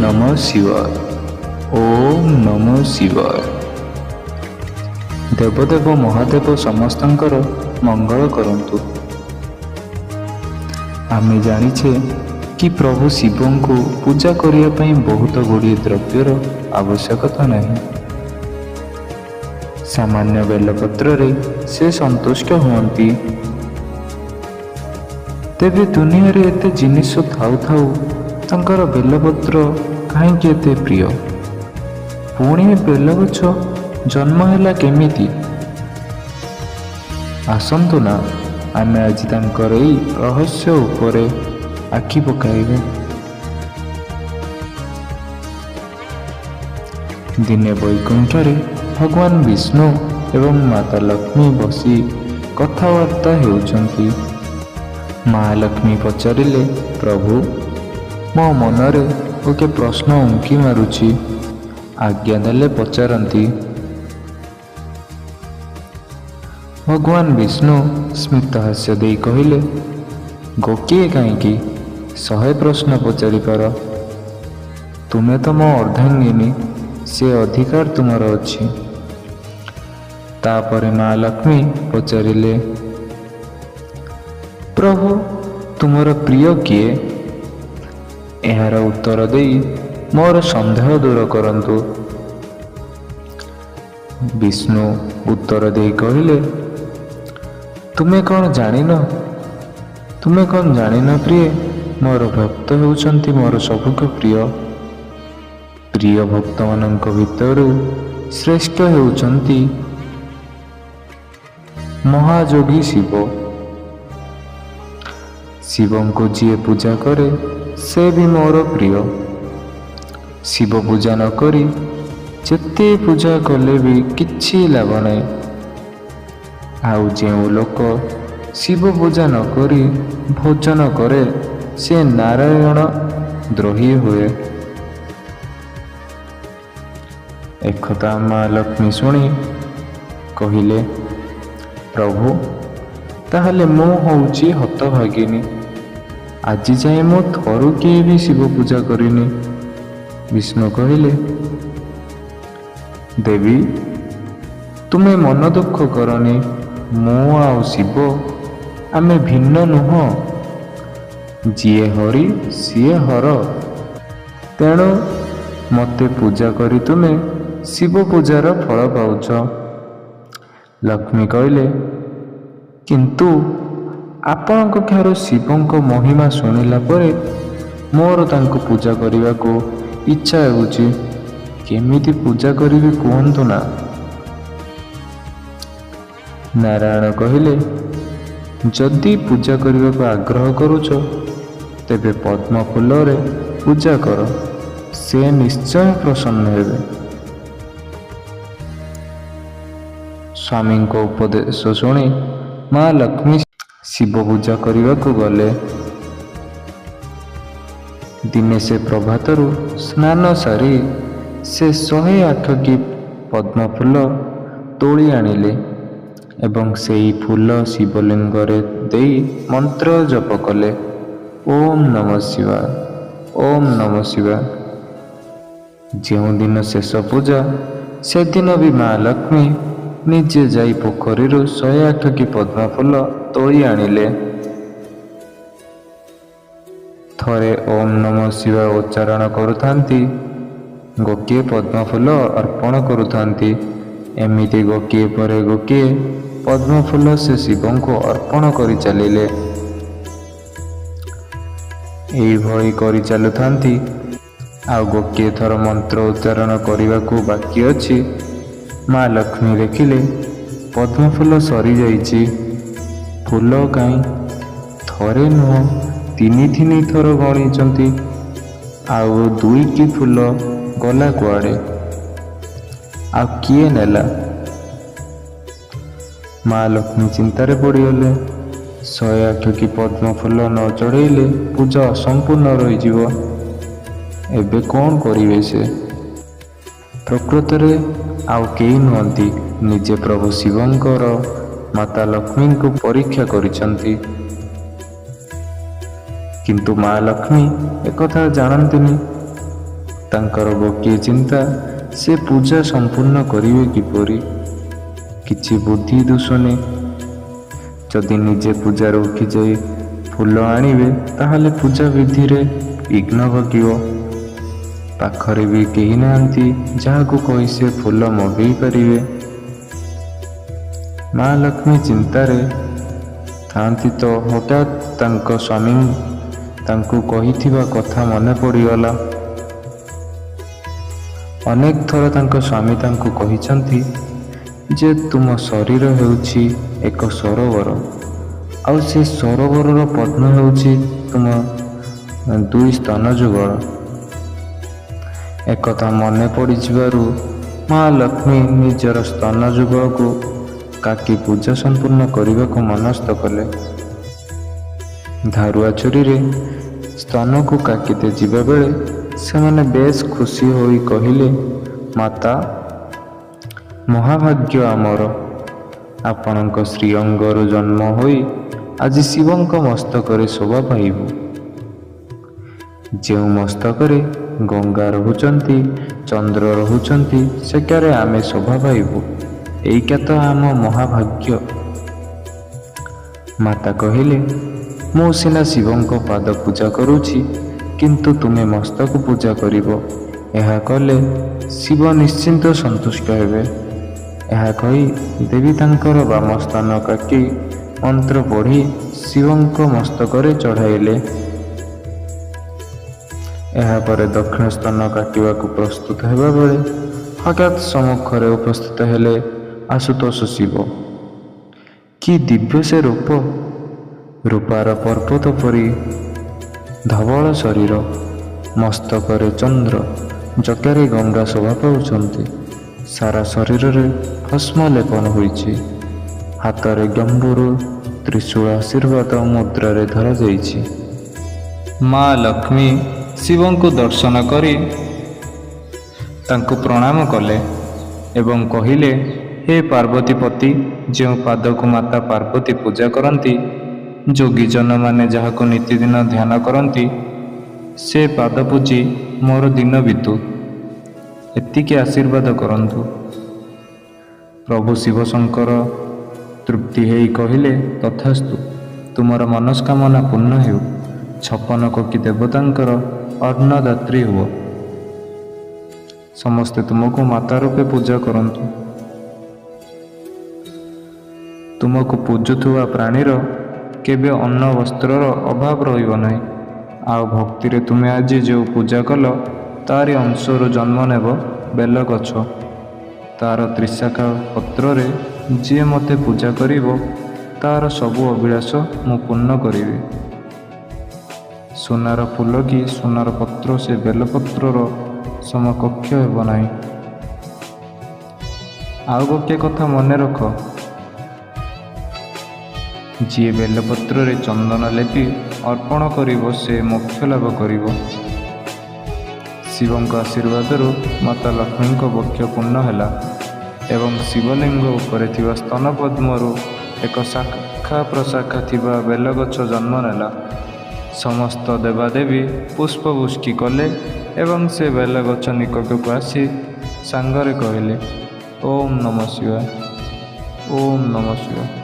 ନମଃ ଶିବାୟ, ଓମ୍ ନମଃ ଶିବାୟ। ଦେବଦେବ ମହାଦେବ ସମସ୍ତଙ୍କର ମଙ୍ଗଳ କରନ୍ତୁ। ଆମେ ଜାଣିଛେ କି ପ୍ରଭୁ ଶିବଙ୍କୁ ପୂଜା କରିବା ପାଇଁ ବହୁତ ଗୁଡ଼ିଏ ଦ୍ରବ୍ୟର ଆବଶ୍ୟକତା ନାହିଁ। ସାମାନ୍ୟ ବେଲପତ୍ରରେ ସେ ସନ୍ତୁଷ୍ଟ ହୁଅନ୍ତି। ତେବେ ଦୁନିଆରେ ଏତେ ଜିନିଷ ଥାଉ ଥାଉ ତାଙ୍କର ବେଲପତ୍ର କାହିଁକି ଏତେ ପ୍ରିୟ? ପୁଣି ଏ ବେଲଗଛ ଜନ୍ମ ହେଲା କେମିତି? ଆସନ୍ତୁ ନା ଆମେ ଆଜି ତାଙ୍କର ଏଇ ରହସ୍ୟ ଉପରେ ଆଖି ପକାଇବା। ଦିନେ ବୈକୁଣ୍ଠରେ ଭଗବାନ ବିଷ୍ଣୁ ଏବଂ ମାତା ଲକ୍ଷ୍ମୀ ବସି କଥାବାର୍ତ୍ତା ହେଉଛନ୍ତି। ମା ଲକ୍ଷ୍ମୀ ପଚାରିଲେ, ପ୍ରଭୁ, ମୋ ମନରେ ଗୋଟିଏ ପ୍ରଶ୍ନ ଉଙ୍କି ମାରୁଛି, ଆଜ୍ଞା ଦେଲେ ପଚାରନ୍ତି। ଭଗବାନ ବିଷ୍ଣୁ ସ୍ମିତହାସ୍ୟ ଦେଇ କହିଲେ, ଗୋଟିଏ କାହିଁକି, 100 ପ୍ରଶ୍ନ ପଚାରିପାର। ତୁମେ ତ ମୋ ଅର୍ଦ୍ଧାଙ୍ଗିନୀ, ସେ ଅଧିକାର ତୁମର ଅଛି। ତାପରେ ମା ଲକ୍ଷ୍ମୀ ପଚାରିଲେ, ପ୍ରଭୁ, ତୁମର ପ୍ରିୟ କିଏ? ଏହାର ଉତ୍ତର ଦେଇ ମୋର ସନ୍ଦେହ ଦୂର କରନ୍ତୁ। ବିଷ୍ଣୁ ଉତ୍ତର ଦେଇ କହିଲେ, ତୁମେ କ'ଣ ଜାଣିନ? ତୁମେ କ'ଣ ଜାଣିନ ପ୍ରିୟେ, ମୋର ଭକ୍ତ ହେଉଛନ୍ତି ମୋର ସବୁଠୁ ପ୍ରିୟ। ପ୍ରିୟ ଭକ୍ତମାନଙ୍କ ଭିତରୁ ଶ୍ରେଷ୍ଠ ହେଉଛନ୍ତି ମହାଯୋଗୀ ଶିବ। ଶିବଙ୍କୁ ଯିଏ ପୂଜା କରେ ସେ ବି ମୋର ପ୍ରିୟ। ଶିବ ପୂଜା ନ କରି ଯେତେ ପୂଜା କଲେ ବି କିଛି ଲାଭ ନାହିଁ। ଆଉ ଯେଉଁ ଲୋକ ଶିବ ପୂଜା ନ କରି ଭୋଜନ କରେ ସେ ନାରାୟଣ ଦ୍ରୋହୀ ହୁଏ। ଏକଥା ମା ଲକ୍ଷ୍ମୀ ଶୁଣି କହିଲେ, ପ୍ରଭୁ, ତାହେଲେ ମୁଁ ହେଉଛି ହତଭାଗିନୀ। ଆଜି ଯାଏଁ ମୁଁ ଥରୁଟିଏ ବି ଶିବ ପୂଜା କରିନି। ବିଷ୍ଣୁ କହିଲେ, ଦେବୀ, ତୁମେ ମନ ଦୁଃଖ କରନି। ମୁଁ ଆଉ ଶିବ ଆମେ ଭିନ୍ନ ନୁହଁ। ଯିଏ ହରି ସିଏ ହର। ତେଣୁ ମୋତେ ପୂଜା କରି ତୁମେ ଶିବ ପୂଜାର ଫଳ ପାଉଛ। ଲକ୍ଷ୍ମୀ କହିଲେ, କିନ୍ତୁ ଆପଣଙ୍କ ଠାରୁ ଶିବଙ୍କ ମହିମା ଶୁଣିଲା ପରେ ମୋର ତାଙ୍କୁ ପୂଜା କରିବାକୁ ଇଚ୍ଛା ହେଉଛି। କେମିତି ପୂଜା କରିବି କୁହନ୍ତୁ ନା। ନାରାୟଣ କହିଲେ, ଯଦି ପୂଜା କରିବାକୁ ଆଗ୍ରହ କରୁଛ ତେବେ ପଦ୍ମ ଫୁଲରେ ପୂଜା କର, ସେ ନିଶ୍ଚୟ ପ୍ରସନ୍ନ ହେବେ। ସ୍ୱାମୀଙ୍କ ଉପଦେଶ ଶୁଣି ମା ଲକ୍ଷ୍ମୀ ଶିବ ପୂଜା କରିବାକୁ ଗଲେ। ଦିନେ ସେ ପ୍ରଭାତରୁ ସ୍ନାନ ସାରି ସେ 108ଟି ପଦ୍ମଫୁଲ ତୋଳି ଆଣିଲେ ଏବଂ ସେଇ ଫୁଲ ଶିବଲିଙ୍ଗରେ ଦେଇ ମନ୍ତ୍ର ଜପ କଲେ, ଓମ୍ ନମଃ ଶିବାୟ, ଓମ୍ ନମଃ ଶିବାୟ। ଯେଉଁଦିନ ଶେଷ ପୂଜା ସେଦିନ ବି ମା ଲକ୍ଷ୍ମୀ ନିଜେ ଯାଇ ପୋଖରୀରୁ 108ଟି ପଦ୍ମଫୁଲ ତୋଳି ଆଣିଲେ। ଥରେ ଓମ୍ ନମଃ ଶିବାୟ ଉଚ୍ଚାରଣ କରୁଥାନ୍ତି, ଗୋଟିଏ ପଦ୍ମଫୁଲ ଅର୍ପଣ କରୁଥାନ୍ତି। ଏମିତି ଗୋଟିଏ ପରେ ଗୋଟିଏ ପଦ୍ମଫୁଲ ସେ ଶିବଙ୍କୁ ଅର୍ପଣ କରି ଚାଲିଲେ। ଏଇଭଳି କରି ଚାଲୁଥାନ୍ତି। ଆଉ ଗୋଟିଏ ଥର ମନ୍ତ୍ର ଉଚ୍ଚାରଣ କରିବାକୁ ବାକି ଅଛି, ମା ଲକ୍ଷ୍ମୀ ଦେଖିଲେ ପଦ୍ମଫୁଲ ସରିଯାଇଛି। ଫୁଲ କାହିଁ? ଥରେ ନୁହଁ, 3 ଥର ଗଣିଛନ୍ତି, ଆଉ 2ଟି ଫୁଲ ଗଲା କୁଆଡ଼େ? ଆଉ କିଏ ନେଲା? ମା ଲକ୍ଷ୍ମୀ ଚିନ୍ତାରେ ପଡ଼ିଗଲେ। 108ଟି ପଦ୍ମଫୁଲ ନ ଚଢ଼େଇଲେ ପୂଜା ଅସମ୍ପୂର୍ଣ୍ଣ ରହିଯିବ। ଏବେ କ'ଣ କରିବେ ସେ? ପ୍ରକୃତରେ ଆଉ କେହି ନୁହନ୍ତି, ନିଜେ ପ୍ରଭୁ ଶିବଙ୍କର ମାତା ଲକ୍ଷ୍ମୀଙ୍କୁ ପରୀକ୍ଷା କରିଛନ୍ତି। କିନ୍ତୁ ମା ଲକ୍ଷ୍ମୀ ଏକଥା ଜାଣନ୍ତିନି। ତାଙ୍କର ଗୋଟିଏ ଚିନ୍ତା, ସେ ପୂଜା ସମ୍ପୂର୍ଣ୍ଣ କରିବେ କିପରି? କିଛି ବୁଦ୍ଧି ଦିଶୁନି। ଯଦି ନିଜେ ପୂଜାରେ ଉଠିଯାଇ ଫୁଲ ଆଣିବେ, ତାହେଲେ ପୂଜା ବିଧିରେ ବିଘ୍ନ ଘଟିବ। ପାଖରେ ବି କେହି ନାହାନ୍ତି ଯାହାକୁ କହି ସେ ଫୁଲ ମଗେଇ ପାରିବେ। ମା ଲକ୍ଷ୍ମୀ ଚିନ୍ତାରେ ଥାନ୍ତି ତ ହଠାତ୍ ତାଙ୍କ ସ୍ୱାମୀ ତାଙ୍କୁ କହିଥିବା କଥା ମନେ ପଡ଼ିଗଲା। ଅନେକ ଥର ତାଙ୍କ ସ୍ୱାମୀ ତାଙ୍କୁ କହିଛନ୍ତି ଯେ ତୁମ ଶରୀର ହେଉଛି ଏକ ସରୋବର, ଆଉ ସେ ସରୋବରର ପଦ୍ମ ହେଉଛି ତୁମ ଦୁଇ ସ୍ତନ ଯୁଗଳ। ଏକଥା ମନେ ପଡ଼ିଯିବାରୁ ମା ଲକ୍ଷ୍ମୀ ନିଜର ସ୍ତନ ଯୁଗଳକୁ କାଟି ପୂଜା ସମ୍ପୂର୍ଣ୍ଣ କରିବାକୁ ମନସ୍ଥ କଲେ। ଧାରୁଆ ଛୁରୀରେ ସ୍ତନକୁ କାଟିତେ ଯିବାବେଳେ ସେମାନେ ବେଶ୍ ଖୁସି ହୋଇ କହିଲେ, ମାତା, ମହାଭାଗ୍ୟ ଆମର, ଆପଣଙ୍କ ଶ୍ରୀଅଙ୍ଗରୁ ଜନ୍ମ ହୋଇ ଆଜି ଶିବଙ୍କ ମସ୍ତକରେ ଶୋଭା ପାଇବୁ। ଯେଉଁ ମସ୍ତକରେ ଗଙ୍ଗା ରହୁଛନ୍ତି, ଚନ୍ଦ୍ର ରହୁଛନ୍ତି, ସେଠାରେ ଆମେ ଶୋଭା ପାଇବୁ। ଏଇଟା ତ ଆମ ମହାଭାଗ୍ୟ। ମାତା କହିଲେ, ମୁଁ ସିନା ଶିବଙ୍କ ପାଦ ପୂଜା କରୁଛି, କିନ୍ତୁ ତୁମେ ମସ୍ତକ ପୂଜା କରିବ। ଏହା କଲେ ଶିବ ନିଶ୍ଚିନ୍ତ ସନ୍ତୁଷ୍ଟ ହେବେ। ଏହା କହି ଦେବୀ ତାଙ୍କର ବାମ ସ୍ତନ କାଟି ମନ୍ତ୍ର ପଢ଼ି ଶିବଙ୍କ ମସ୍ତକରେ ଚଢ଼ାଇଲେ। ଏହାପରେ ଦକ୍ଷିଣ ସ୍ତନ କାଟିବାକୁ ପ୍ରସ୍ତୁତ ହେବାବେଳେ ହଠାତ୍ ସମ୍ମୁଖରେ ଉପସ୍ଥିତ ହେଲେ ଆଶୁତୋଷ ଶିବ। କି ଦିବ୍ୟ ସେ ରୂପ! ରୂପାର ପର୍ବତ ପରି ଧବଳ ଶରୀର, ମସ୍ତକରେ ଚନ୍ଦ୍ର, ଜଟାରେ ଗଙ୍ଗା ଶୋଭା ପାଉଛନ୍ତି। ସାରା ଶରୀରରେ ଭସ୍ମ ଲେପନ ହୋଇଛି। ହାତରେ ଡମ୍ବୁରୁ ତ୍ରିଶୂଳ ଆଶୀର୍ବାଦ ମୁଦ୍ରାରେ ଧରାଯାଇଛି। ମା ଲକ୍ଷ୍ମୀ ଶିବଙ୍କୁ ଦର୍ଶନ କରି ତାଙ୍କୁ ପ୍ରଣାମ କଲେ ଏବଂ କହିଲେ, ହେ ପାର୍ବତୀପତି, ଯେଉଁ ପାଦକୁ ମାତା ପାର୍ବତୀ ପୂଜା କରନ୍ତି, ଯୋଗୀଜନମାନେ ଯାହାକୁ ନିତିଦିନ ଧ୍ୟାନ କରନ୍ତି, ସେ ପାଦ ପୂଜି ମୋର ଦିନ ବିତୁ, ଏତିକି ଆଶୀର୍ବାଦ କରନ୍ତୁ। ପ୍ରଭୁ ଶିବଶଙ୍କର ତୃପ୍ତି ହେଇ କହିଲେ, ତଥାସ୍ତୁ, ତୁମର ମନସ୍କାମନା ପୂର୍ଣ୍ଣ ହେଉ। 56 କୋଟି ଦେବତାଙ୍କର ଅନ୍ନଦାତ୍ରୀ ହୁଅ। ସମସ୍ତେ ତୁମକୁ ମାତା ରୂପେ ପୂଜା କରନ୍ତୁ। ତୁମକୁ ପୂଜୁଥିବା ପ୍ରାଣୀର କେବେ ଅନ୍ନ ବସ୍ତ୍ରର ଅଭାବ ରହିବ ନାହିଁ। ଆଉ ଭକ୍ତିରେ ତୁମେ ଆଜି ଯେଉଁ ପୂଜା କଲ, ତାରି ଅଂଶରୁ ଜନ୍ମ ନେବ ବେଲଗଛ। ତାର ତ୍ରିଶାଖା ପତ୍ରରେ ଯିଏ ମୋତେ ପୂଜା କରିବ, ତାର ସବୁ ଅଭିଳାଷ ମୁଁ ପୂର୍ଣ୍ଣ କରିବି। ସୁନାର ଫୁଲ କି ସୁନାର ପତ୍ର ସେ ବେଲପତ୍ରର ସମକକ୍ଷ ହେବ ନାହିଁ। ଆଉ ଗୋଟିଏ କଥା ମନେ ରଖ, ଯିଏ ବେଲପତ୍ରରେ ଚନ୍ଦନ ଲେପି ଅର୍ପଣ କରିବ, ସେ ମୋକ୍ଷ ଲାଭ କରିବ। ଶିବଙ୍କ ଆଶୀର୍ବାଦରୁ ମାତା ଲକ୍ଷ୍ମୀଙ୍କ ବକ୍ଷ ପୂର୍ଣ୍ଣ ହେଲା ଏବଂ ଶିବଲିଙ୍ଗ ଉପରେ ଥିବା ସ୍ତନପଦ୍ମରୁ ଏକ ଶାଖା ପ୍ରଶାଖା ଥିବା ବେଲଗଛ ଜନ୍ମ ନେଲା। ସମସ୍ତ ଦେବାଦେବୀ ପୁଷ୍ପବୃଷ୍ଟି କଲେ ଏବଂ ସେ ବେଲଗଛ ନିକଟକୁ ଆସି ସାଙ୍ଗରେ କହିଲେ, ଓମ୍ ନମଃ ଶିବାୟ, ଓମ୍ ନମଃ ଶିବାୟ।